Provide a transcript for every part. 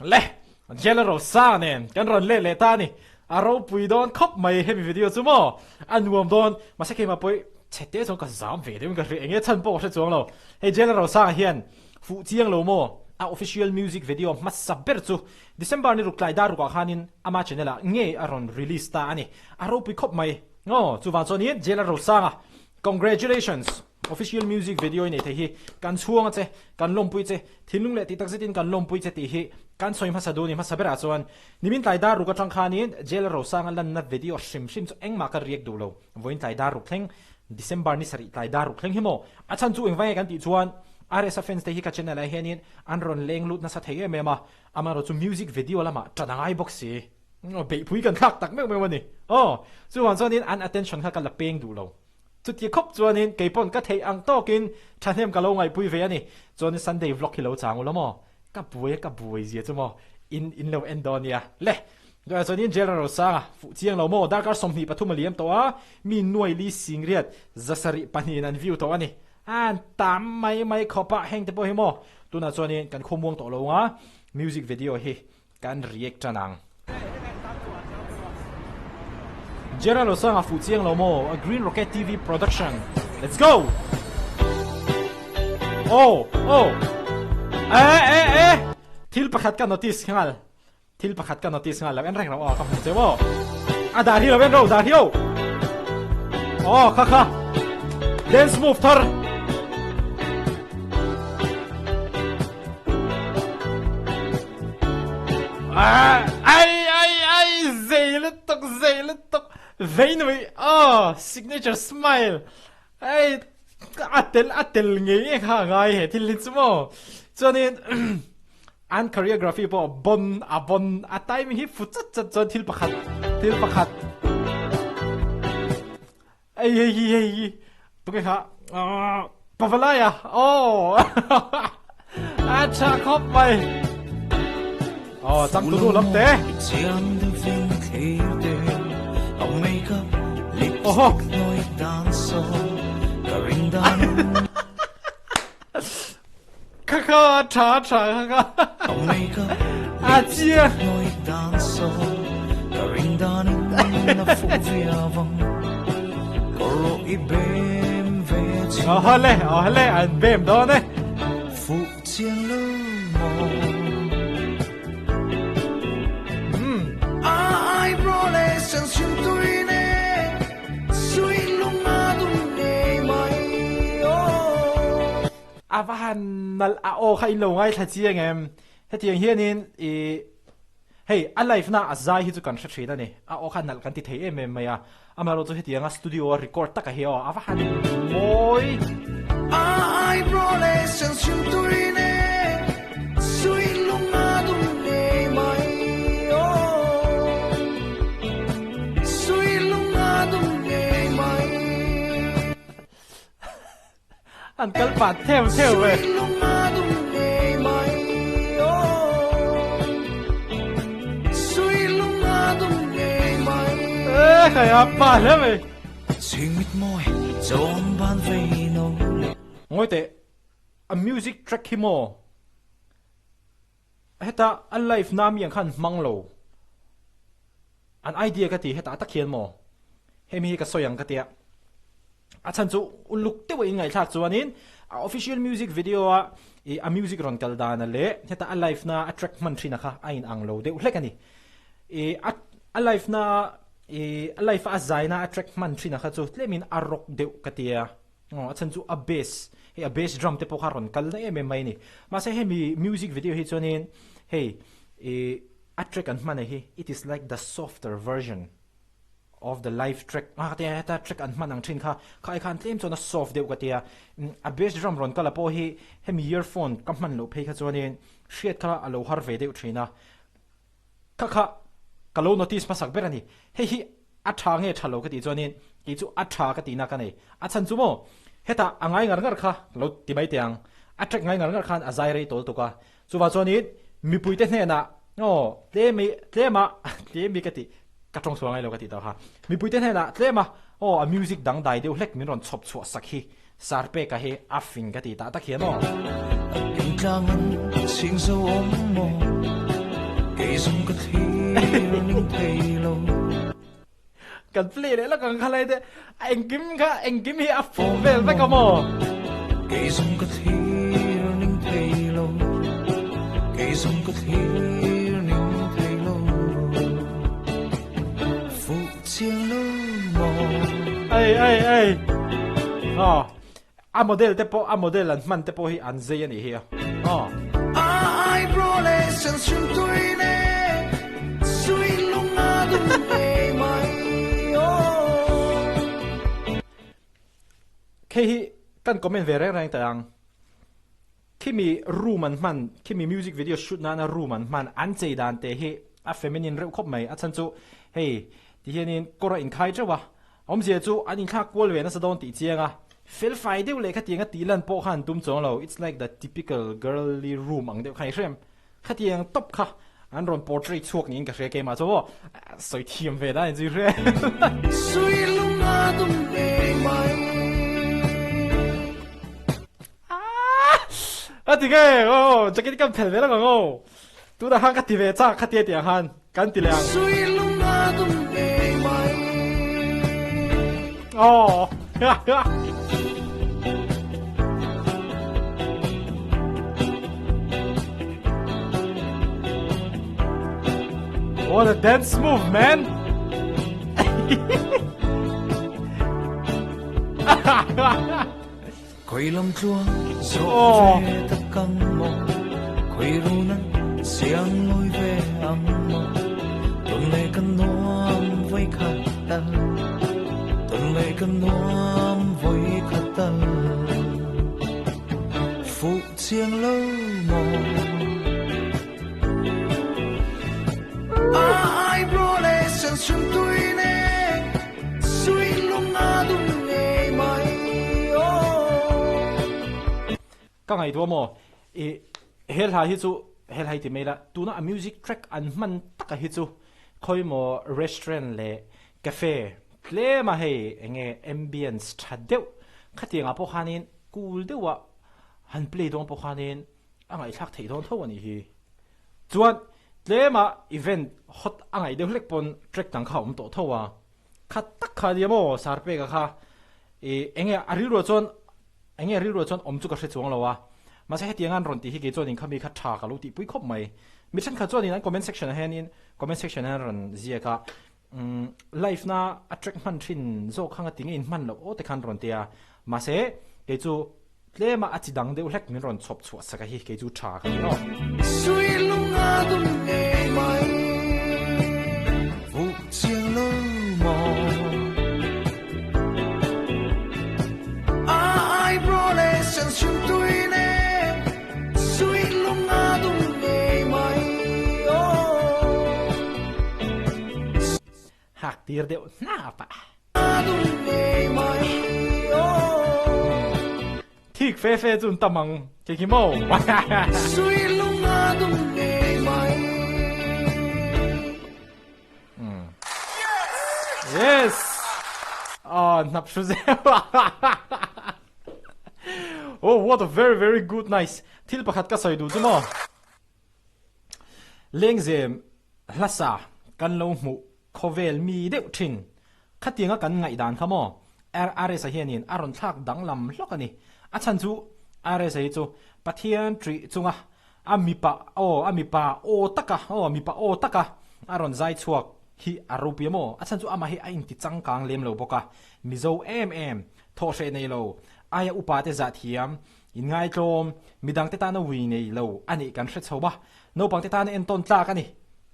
Le! Jailer Rosanga nen kan rawn let leh ta a ni. A ropui dawn khawp mai hemi video chu maw? A nuam dawn. Mahse keimah pawh chhe te chuan ka zam ve deuhin ka hria. Enge chhan pawh ka hre chuang lo. Hei Jailer Rosanga hian fuh chiang lo maw? A official music video hmasa ber chu December ni ruk tlai dar rukah khanin ama channel ah ngei a rawn release ta a ni. A ropui khawp mai. Aw, chuvang chuanin Jailer Rosanga Congratulations! Official music video i nei thei hi kan chhuang a che, kan lawmpui che, thinlung leh tih tak zetin kan lawmpui che tih hi kan sawi hmasa duh ni hmasa berah chuan nimin tlai dar ruk atang khanin Jail Rosanga lanna video hrim hrim chu engmah ka react duh lo. Vawiin tlai dar ruk thleng, December ni sarih tlai dar ruk thleng hi maw? A chhan chu engvai nge kan tih chuan RSa fans te hi ka channel ah hianin an rawn leng lut nasa thei em em a, amaherawhchu music video lamah tan a ngai bawk si. Beihpui kan thlak tak meuh meuh a ni. Aw, chuvang chuanin an attention kha ka la peng duh lo. Chuti khawp chuanin kei pawn ka theih ang tawkin thahnem ka lo ngaihpui ve a ni. Chuanin Sunday vlog hi lo chang ula maw? Ka buai a, ka buai zia chu maw? In in lo en dawn nia. Le! Tunah chuanin Jail Rosanga fuh chiang lo maw? Darkar 23 a liam tawh a, mi nuai li singriat zasarih pahnihin an view tawh a ni. An tam mai mai khawp a, heng te pawh hi maw? Tunah chuanin kan khawmuang tawh lo ang a, music video hi Kan react tan ang. Gerald Osanga fuh chiang lo maw? A Green Rocket TV production. Let's go! Oh! Oh! Eh eh eh! Thil pakhat ka notice nghal. Thil pakhat ka notice nghal lo en reng lo aw ka hmu che maw? A dar hi lo en ro dar hi o. Oh kha kha. Dance move thar. Ai ai ai zei lutuk zei lutuk vei nui oh signature smile ai a tel a tel ngei nge kha ngai he thil hi chu maw chuanin an choreography pawh bon a bon a timing hi fu chat chat chuan thil pakhat thil pakhat Ei hei hi hei hi tunge kha Pavalai a aw a tha khawp mai aw chang tu lam te oho kha kha tha tha kha kha a chia Ohale ohale an bem dawn e A va han nalh a aw kha in lo ngaithla chiang em? Hetiang hianin i hei a live na a zai hi chu kan hre thin a ni. A aw kha nalh kan ti thei em em mai a. Amaherawh chu hetianga studio a record taka hi aw a va han mawi. An kal pah theu theu ve. Ê khai a pa hle mai. Ngawi teh a music track hi maw heta a live na mi ang khan hmang lo an idea ka ti hetah tak hian maw hemi hi ka sawi ang ka tia a chhan chu uluk deuh a inngaihthlak chuanin a official music video a ih a music rawn kal dana leh heta a live na a track hman thin a kha a in ang lo deuh hlek a ni ih a a live na ih a live a a zai na a track hman thin a kha chu tlemin a rock deuh ka tia. Aw a chhan chu a bass hei a bass drum te pawh kha a rawn kal na em em mai a ni. Mahse hemi music video hi chuanin hei ih a track an hman a hi it is like the softer version of the live track a ka tia heta track an hman ang thin kha kha ai khan tlem chuan a soft deuh ka tia. A bass drum rawn kal a pawh hi hemi earphone ka hman loh phei kha chuanin hriat kha a lo har ve deuh thin a. Kha kha ka lo notice hmasak ber a ni. Hei hi a tha nge tha lo ka tih chuanin kei chu a tha ka tihna ka nei. A chhan chu maw hetah a ngai ngar ngar kha lo ti mai teh ang. A track ngai ngar ngar khan a zai rei tawl tuk a. Chuvang chuanin mipuite hnenah aw tlem i tlema tlem i ka tih ka tawng chhuah ngai lo ka tih tawh kha. Mipuite hnenah tlema aw a music dangdai deuh hlek min rawn chhawp chhuah sak hi Sarpeka hi a fing ka ti tah tak hian aw. Kan play leh lawk ang kha lai te a engkim kha engkim hi a fuh vel vek a maw? Ei ei ei aw a model te pawh a model an hman te pawh hi an zei a nih hi a aw. Khei hi kan comment ve reng reng teh ang. Khimi room an hman, khimi music video shoot nana room an hman an chei dan te hi a feminine reuh khawp mai. A chhan chu hei ti hianin kawr a inkhai teuh a, awmzia chu an inthlak kual ve nasa dawn tih chiang a, felfai deuh leh khatiang a tih lan pawh kha an tum chuang lo, it's like the typical girly room ang deuh kha i hrem. Khatiang tawp kha an rawn portrait chhuak niin ka hria keimah chu maw sawi thiam ve dan in chu i hria. A ti nge aw jacket kan phel ve lang ang aw tunah khan ka ti ve chak khatia tih ang khan kan ti leh ang aw What a dance move man Ka ngaihtuah maw? I he hla hi chu he hla hi ti mai ila, tuna a music track an hman taka hi chu khawi maw restaurant leh cafe tlema hei enge ambience tha deuh khatiangah pawh khanin cool deuha han play dawn pawh khanin a ngaihthlak theih dawn tho a nih hi. Chuan tlema event hot a ngaih deuh hlek pawn track dang kha a awm tawh tho a, kha tak kha nia maw Sarpeka kha i enge a rilruah chuan enge a rilruah chuan awm chu ka hre chuang lo a, mahse hetiang an rawn tih hi kei chuan inkhami kha tha ka lo tihpui khawp mai. Mi thenkhat chuanin an comment section ah hianin comment section ah hian rawn ziak a, umm live na a track hman thin zawk kha nga ti nge in hman loh aw te khan rawn ti a, mahse kei chu Tlema a chi dang deuh hlek min rawn chhawp chhuah sak a hi kei chu tha ka ni aw. Hak tir deuh hnap a. Thik fe fe chu an tam ang kei khi maw. Yes! Oh, hnap hru zeuh. Oh, what a very very good nice. Thil pakhat ka sawi duh chu maw. Lengzem hlasa kan lo hmuh khawvel mi deuh thin. Khatianga kan ngaihdan kha maw RS-a hianin a rawn thlak danglam hlawk a ni. A chhan chu RS-a hi chu Pathian ṭih chunga a mipa aw a mipa aw taka aw mipa aw taka a rawn zai chhuak hi a ropui a maw? A chhan chu amah hi a inti changkang lem lo bawk a, Mizo em em, thawhhreh nei lo, aia upate zahthiam, Inngaitlawm, midangte tana ui nei lo a nih kan hre chho a, naupangte tana entawn tlak a ni.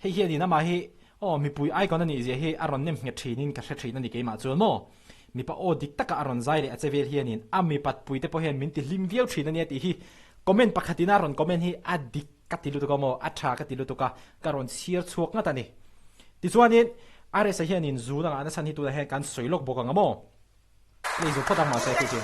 Hei hianin amah hi aw mipui icon a nih zia hi a rawn nem nghet thinin ka hre thin a ni keimah chuan maw. Mipa aw dik taka a rawn zai leh a che vel hianin a mipat puite pawh hian min ti hlim viau thin a nia tih hi comment pakhatin a rawn comment hi a dik ka ti lutuk a maw, a tha ka ti lutuk a, ka rawn chhiar chhuak ngat a ni. Tichuanin RS-a hianin zun a ngahna chhan hi tunah hian kan sawi lawk bawk ang a maw. Play zo phawt ang mahse khi khi.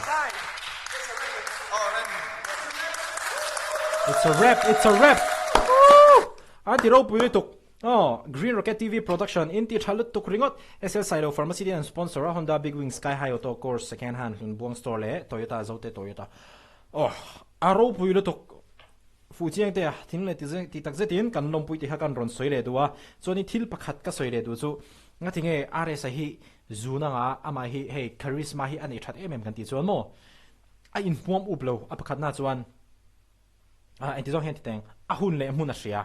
It's a wrap, it's a wrap. Woo! An ti ropui lutuk. Oh, Green Rocket TV production in ti tha lutuk ringawt. SL Sailo Pharmacy te an sponsor a, Honda Big Wing Sky High Auto Course Second Hand Hlun Buang Store leh Toyota Zote Toyota. Oh, a ropui lutuk. Fuhchiang te a thing leh ti tak zetin kan lawmpui tih kha kan rawn sawi leh duh a, chuanin thil pakhat ka sawi leh duh chu ngatinge RS-a hi zun anga amah hi hei charisma hi a neih that em em kan tih chuan maw a inhmuam up lo a pakhatna chuan ah engti zawng hian ti teng a hun leh hmun a hria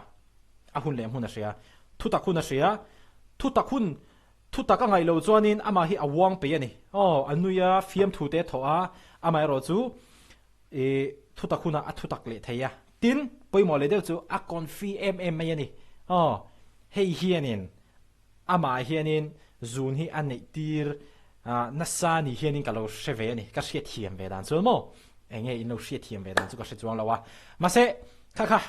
a hun leh hmun a hria thutak hun a hria thutak hun thutak a ngaih loh chuanin amah hi a uang peih a ni aw a nui a fiamthu te a thawh a amaherawh chu I thutak hunah a thutak leh thei a, tin, pawimawh leh deuh chu a confi em em mai a ni. Aw, hei hianin amah hianin zun hi a neih tir nasa ni hianin ka lo hre ve a ni, ka hriatthiam ve dan chuan maw? Eng nge in lo hriatthiam ve dan chu ka hre chuang lo a, mahse kha kha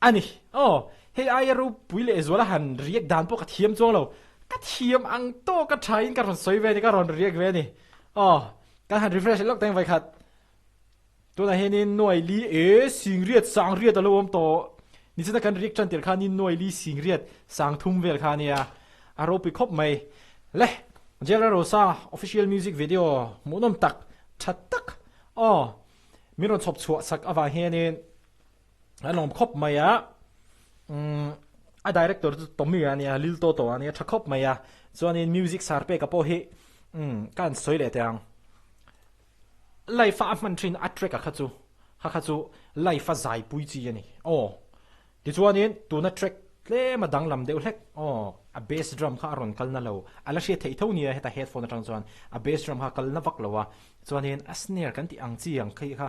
a ni. Aw, hei aia ropui leh zuala han riak dan pawh ka thiam chuang lo, ka thiam ang tawk a thain ka rawn sawi ve a ni, ka rawn riak ve a ni. Aw, kan han refresh leh lawk teng vawikhat. Tunah hianin nuai li e singriat sangriat a lo awm tawh. Nichina kan riak tan tir khanin nuai li singriat sang thum vel kha a nia. A ropui khawp mai. Le, Jera Rosa official music video hmuhnawm tak, tha tak aw min rawn chhawp chhuah sak avang hianin a lawm khawp mai a. Umm a director chu Tommy a nia, Lil Toto a nia, tha khawp mai a. Chuanin music sar peka pawh hi umm ka han sawi leh teh ang. Live a a hman thin a track a kha chu kha kha chu live a zaipui chi a ni aw. Tichuanin tuna track tlem a danglam deuh hlek aw a bass drum kha a rawn kal na lo a la hriat theih tho nia heta headphone atang chuan a bass drum kha a kal na vak lo a chuanin a snare kan tih ang chi ang khi kha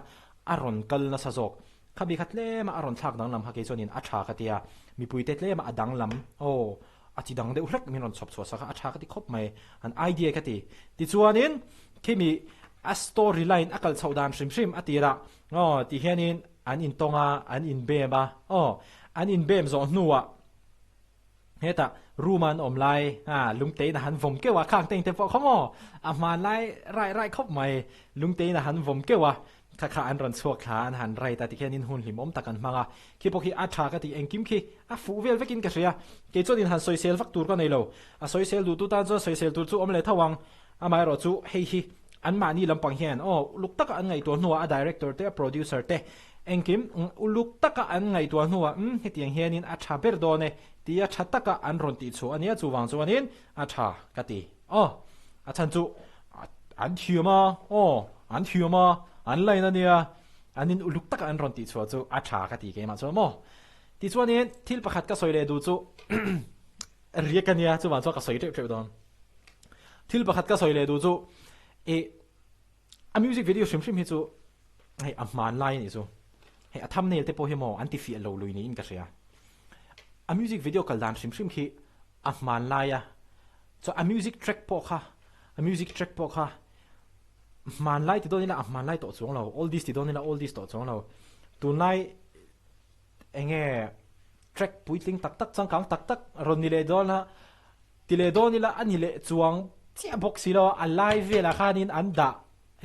a rawn kal nasa zawk Khami kha tlema a rawn thlak danglam kha kei chuanin a tha ka ti a, mipuite tlema a danglam, aw, a ti dang deuh hlek min rawn chhawp chhuah sak a, a tha ka ti khawp mai, an idea ka ti. Tichuanin khimi a story line a kal chhoh dan hrim hrim a tirah, aw, ti hianin an intawng a, an inbem a, aw, an inbem zawh hnuah, Hetah room a an awm lai a lungtein a han vawm keuh a, khang te engte pawh kha maw a hman lai rai rai khawp mai, lungtein a han vawm keuh a, kha kha an rawn chhuak thla an han right a tikhian in hun hlimawm tak an hmang a, khi pawh khi a tha ka tih engkim khi a fuh vel vekin ka hria, kei chuan in han sawisel vak tur ka nei lo, a sawisel duhtu tan chuan sawisel tur chu awm leh tho ang, amaherawh chu hei hi Anmahni lampang hian aw uluk taka an ngaihtuah hnuah a director te a producer te engkim uluk taka an ngaihtuah hnuah umm hetiang hianin a tha ber dawn e tia tha taka an rawn tih chhuah a nia chuvang chuanin a tha ka ti aw a chhan chu an thiam a aw an thiam a an line a nia an in uluk taka an rawn tih chhuah chu a tha ka ti keimah chuan maw tichuanin thil pakhat ka sawi leh duh chu riak a nia chuvang chuan ka sawi teuh teuh dawn. Thil pakhat ka sawi leh duh chu i a music video hrim hrim hi chu hei a hman lai a nih chu. Hei a thumbnail te pawh hi maw an ti fiah lo lui niin ka hria. A music video kal dan hrim hrim khi a hman lai a, chuan a music track pawh kha a music track pawh kha hman lai ti dawn ila a hman lai tawh chuang lo, oldies ti dawn ila oldies tawh chuang lo. Tunlai enge track puitling tak tak changkang tak tak rawn ni leh dawn a, Ti leh dawn ila a ni leh chuang chiah bawk si lo a, a lai velah khanin an dah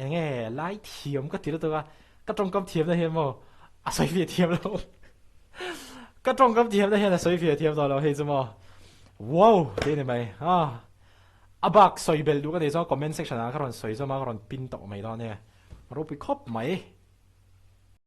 eng nge lai thiam ka ti lutuk a, ka tawngkam thiamna hian maw a sawi fiah thiam lo ka tawngkam thiamna hian a sawi fiah thiam tawh lo hei chu maw wow tih a ni mai ah a bak sawi belh duh ka nei chuan comment section ah ka rawn sawi zawm a ka rawn pin tawh mai dawn e ropui khawp mai.